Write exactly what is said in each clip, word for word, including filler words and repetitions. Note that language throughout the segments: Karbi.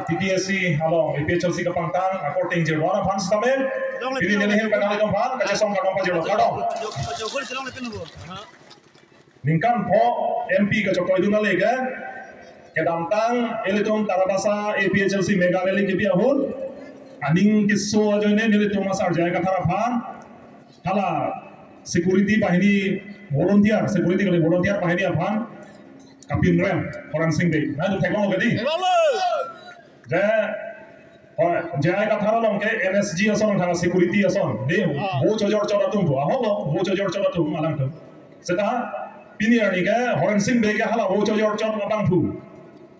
APHLC along, APHLC kapangtang akorte ingjir-an aphan sitame, pini neli ahin pen nanglitum aphan kachesong kardom pajirlo, kardom. Ningkan pho M P kachokroidun ale ke, kedamtang ilitum Tarabasa APHLC mega rally kebi ahut, aning keso ajoine nelitum asar J I Kathar aphan, hala security bahini volunteer, security kali volunteer bahini aphan kapinrem Horensing Bey. Nangtum theklong lo ke dei? Je, oh, J I Kathar along ke N S G ason thang security ason. Dei, ah, vo chojor chot atum pu. Ahok lo, vo chojor chot atum alangtum. Seta, pini arni ke Horensing Bey ke hala vo chojor chot abang pu.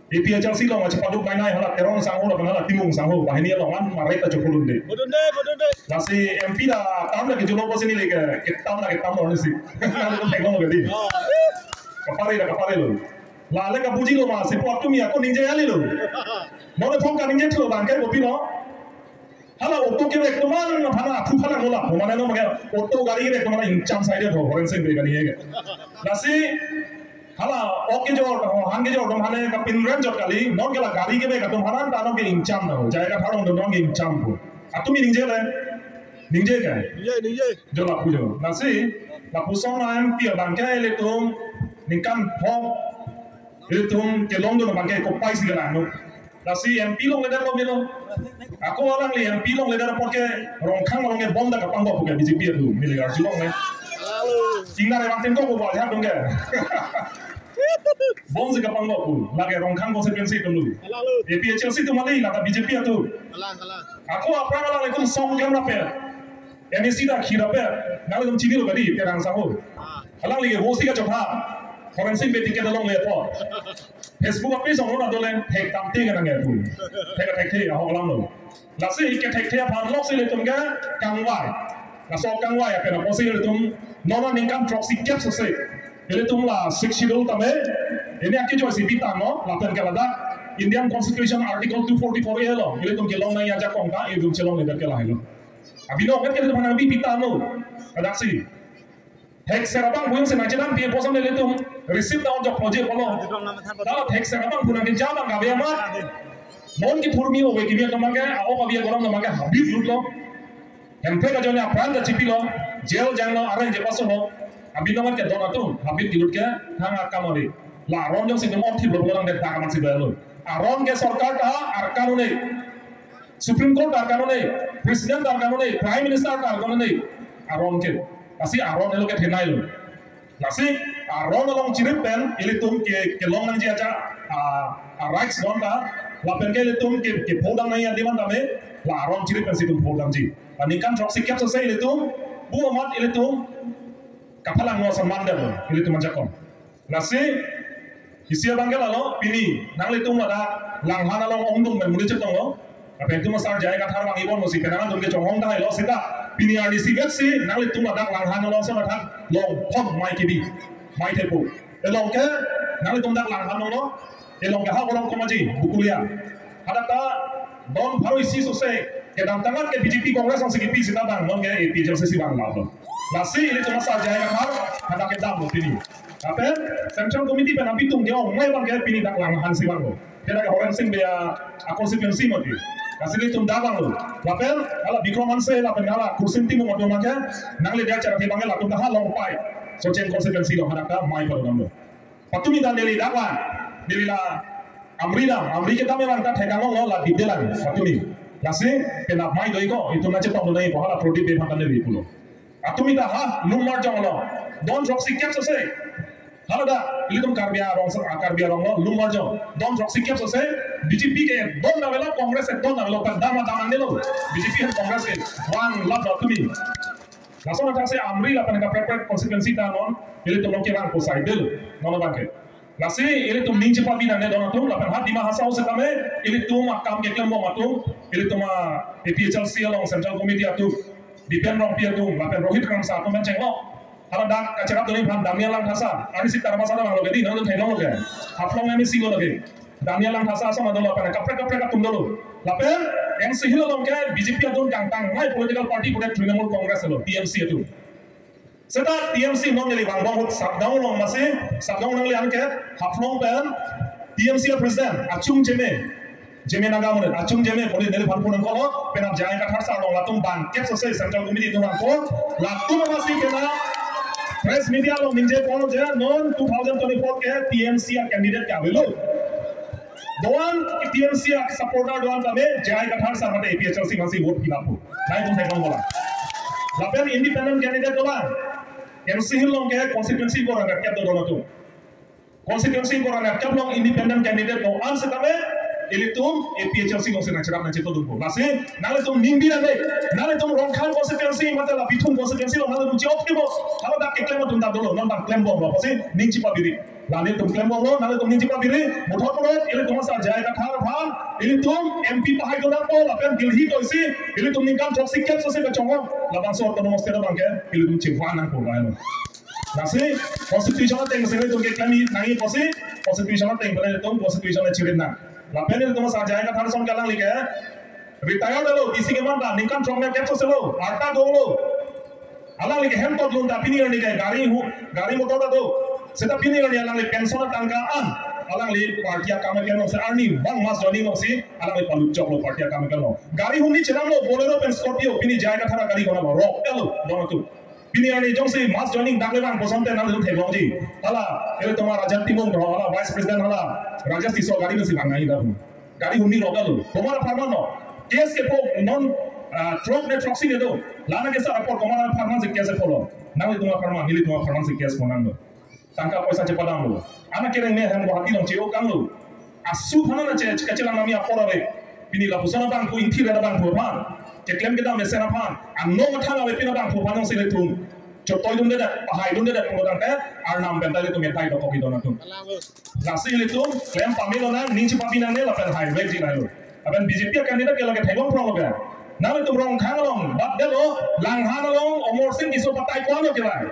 APHLC along achi paduk bainai hala Terong sangho lapen hala Timung sangho bahini along an maret ta chopulun dei. Bodun dei, bodun dei. Lasi M P ta tam lake julo bosi neli ke, ketam lake tam lo nisi. Nangtum theklong lo ke dei? Oh. Kapare ta kapare lo. La le kabuji lo ma, si po atum ya ko ningje ale lo. Nonke thong kaningje thu abang ke kopilo. Hala auto kevek atum an aphan athu phalang lo la. Mane non ke auto gari kevek atum an ingcham side tho, Horensing Bey kaningje ke. Lasi hala ok kejor, oh, han kejor atum aphan ke kapinrem chot kali, nonke la gari kevek atum aphan ta nonke ingcham lo. J I Kathar along nonke ingcham pu. Atum ningje le. Ningje ke? Ningje, ningje. Jo lapu jo. Lasi, lapuson M P abang ke ilitum ningkan pho ilitum kelongdun abang ke kopai si kelang lo. Lasi M P longledet lo melo. Ako alangli M P longledet apot ke Rongkhang along ke bom ta kapangkok ke BJP atum, neli arjulong le. Lalu. Ingnar abang tim ko ko buat ya dong ke. Bom si kapangkok pu, lake Rongkhang constituency atum lo. Lalu. APHLC atum kali, lata BJP atum. Kalang, kalang. Ako aphrang alanglitum song klem rapet. MAC ta khir rapet. Nanglitum chinilo ke dei, Terang sangho. Ah. Alangli ke vosi kachotha. Horensing Bey ticket along le po. Facebook a-page along lo na dole, thek tam te nang ya pu. Thek thekthe ahok alam lo. Lasi ke thekthe aphan lok si ilitum ke kangvai. Laso kangvai apen apotsi ilitum non aningkan throksi kep sose ilitum la Sixth Schedule tame, ini akejoi si pitang lo, lapen ke ladak Indian Constitution Article two forty-four A lo, ilitum kelong nangji ajakong ta ilitum chelongledet ke lahelo. Abinong ke ilitum aphan nangbi pitang lo. Ladak si thekser abang pu jongsi nangchedam pi apotsi ilitum receipt ta on jok project pulo. Hala thekser abang pu nangkejam abang kave amat. Non kethurmi ove kimi atum abang ke, a-ok avi agoram atum abang ke habit lutlo. Hemprek ajoine apran ta chipilo, jail janglo, arrange paso lo. Abinong ke don atum, habit kelut ke thang akam ave. La aron jongsi num on thip lo pulo nang de dak amat si dolo. Aron ke sorkar ta arkan un-e. Supreme Court ta arkan un-e, President ta arkan un-e, Prime Minister ta arkan un-e. Aron ke. Lasi aron helo kethenei lo. Lasi aron along chirip pen ilitum ke kelong nangji aja, ah, ah, rights don ta, lapen ke ilitum ke, kephodang nangji adim an tame, la aron chirip pensi itum phodangji. La ningkan throksi kep sose ilitum, bu amat ilitum kaphalang lo, asonman det lo ilitum ajakong. Lasi isi abang ke lalo, pini nanglitum ladak Langhan along ongdung pen monit chetong lo. Lapen itum asar J I Kathar vangji bon lo si penang atum ke chonghong tahai lo seta. Pini arni si get si nanglitum ladak Langhan along so ladak long thom mei kebi, mei thepo. Elong ke nanglitum dak Langhan along lo. Elong ke ha kolong komaji, Bukulia. Hadak ta don pharo isi sose kedamtang an ke BJP Congress along si kepi seta bang, non ke APHLC si bang lo. Lasi ilitum asar J I Kathar hadak kedam lo pini. Lapen Central Committee pen abitung ke-ong mei abang ke pini dak Langhan si bang lo. Kena ke Horensing Bey a-constituency mati. Lasi ilitum dak bang lo. Lapen hala Bikram Hanse lapen hala Khursin Timung atum abang ke nangle dia chara abang ke latum dak ha Longpai Socheng constituency lo, hadak ta mei pado dam lo. Patumi ta neli dak bang, neli la Amri dam, Amri kedam abang ta thekang long lo, la Dipde lang patumi. Lasi penap mei do-ik ko, itum nangchetong do nai pu hala Prodip Bey aphan ta neli pulo. Patumi ta ha Lummarjong lo, don throksi kep sose. Hala dak ilitum Karbi arong, ah, Karbi arong lo, Lummarjong, don throksi kep sose. BJP ke don ta avelo, Congress ke don ta avelo, pen dam dam an lo. BJP and Congress ke vang lap lo patumi. Lason athak si Amri lapen kaprek kaprek constituency ta non ilitum along kevang pusai bil non abang ke. Lasi ilitum ning chepabi nangne don atum, lapen ha Dima Hasao setame ilitum akam keklem bom atum, ilitum a-APHLC along Central Committee atum, Dipen Rongpi atum lapen Rohit Kramsa atum pen chenglo. Hala dak kacherap doni aphan Daniel Langthasa, arnisi Tarabasa abang lo ke dei, nangtum theklong lo ke. Haflong MAC lo lake. Daniel Langthasa ason dolo, lapen kaprek kaprek atum dolo. Lapen M C Hill along ke BJP adun kangtang nai political party pura Trinamool Congress lo, TMC atum. Seta TMC non neli vangbom ahut Satgaon along masi, Satgaon nangli an ke Haflong pen TMC a-president Achung Cheme. Jeme nangam amonit, achung jeme, poli neliphan phone nangkolo, penap J I Kathar sir along latum bangkep sose Central Committee atum nangkok, latum aphansi penap press media along ningje pon je, non two thousand twenty-four ke T M C a candidate ke avelo. Doan T M C a supporter doan tame J I Kathar sir mate A P H L C aphansi vote fill up pu. Nangtum theklong bola. Lapen independent candidate doan. M C Hill along ke constituency ingkoi ra ingkoi do doan atum. Constituency ingkoi ra ingkoi along independent candidate do-an setame ilitum A P H L C alongsi nangcherap nangchetu dunpo. Lasi nanglitum ning bi nangde. Nanglitum Rongkhang constituency mate la Bithung constituency along nanglitum chi-ok thibo. Hala dak keklem atum dak dolo, non bang klembomlo pusi ning chipabiri. La nelitum klembomlo, nanglitum ning chipabiri. Muthot muthot ilitum asar J I Kathar aphan ilitum M P pahai do nangpo, lapen Delhi toisi ilitum ningkan throksi kep sose kachongho. Labangso autonomous state abang ke ilitum chevan nangpo lailo. Lasi constitution ateng si ilitum keklem nangji pusi, constitution ateng pen ilitum constitution achirit nang. Lapen ilitum asar J I Kathar ason ke alangli ke retired lo, D C keman ta ningkan throk ne kep sose lo, arta dolo. Alangli ke hem tot lun ta pini arni ke gari hu, gari motor ta do. Seta pini arni alangli pension atangka an alangli party akam aklem alongsi, arnivang mass joining alongsi alangli palut choklo party akam aklem along. Gari huni chenamlo, Bolero pen Scorpio, pini J I Kathar agari konatlo, rok-etlo doan atum. Pini arni jongsi mass joining dak le vangpo asonte nanglitum theklongji. Hala, ilitum a Rajan Timung do, hala Vice President hala Rajesh Tisso gari pensi vang nangji dak. Gari huni rok-etlo. Komat apharman lo? Case kepo non, ah, throk ne throksi ne do. La nangkesar apor komat apharmansi case polo? Nanglitum apharman, nelitum apharmansi case pon nanglo. Tangka poisa chepadamlo. Anak kereng ne hem Guwahati along che-ok tanglo. Asu aphan na che, kachelang nami apor ave. Pini lapuson abangphu, ingthir abangphu aphan, keklem kedam mesen aphan, anong athang avepin abangphu aphan jongsi ilitum chotoi dundedet, pahai dundedet pulo tangte, Arnam pen ta ilitum etai dokok idon atum. Lasi ilitum klem pamelo nang, ning chipabi nangne lapen haivekji lailo. Lapen B J P a candidate ke lake theklong phrong lo ke. Nanglitum Rongkhang along batdetlo, Langhan along Amarsing Tisso patai ko-an lo kelai?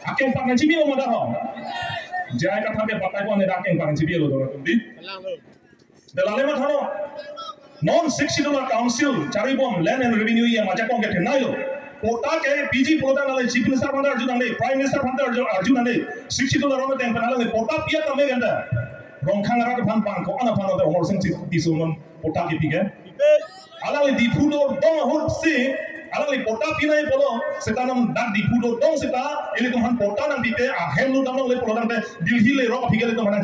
Akeng pak nangchibilo ma dak ho? J I Kathar ke patai ko-an ne dak akeng pak nangchibilo doan atum di. Delale matha lo. Non Sixth Schedule a council charibom, Land and Revenue E M ajakong ke thenailo. Patta ke piji pulo tangte alangli Chief Minister aphan ta arju nangne, Prime Minister aphan ta arju, arju nangne. Sixth Schedule aron ateng pen alangli patta pi-et tame ganda. Rongkhang arat aphan bang ko-an aphan ante Amarsing Tisso non patta kepi ke? Alangli Diphu dordong ahut si alangli patta pinai pulo, seta non dak Diphu dordong seta ilitum aphan patta nangpipe, ahem lu damlongle pulo tangte Delhi le rok aphi ke ilitum aphan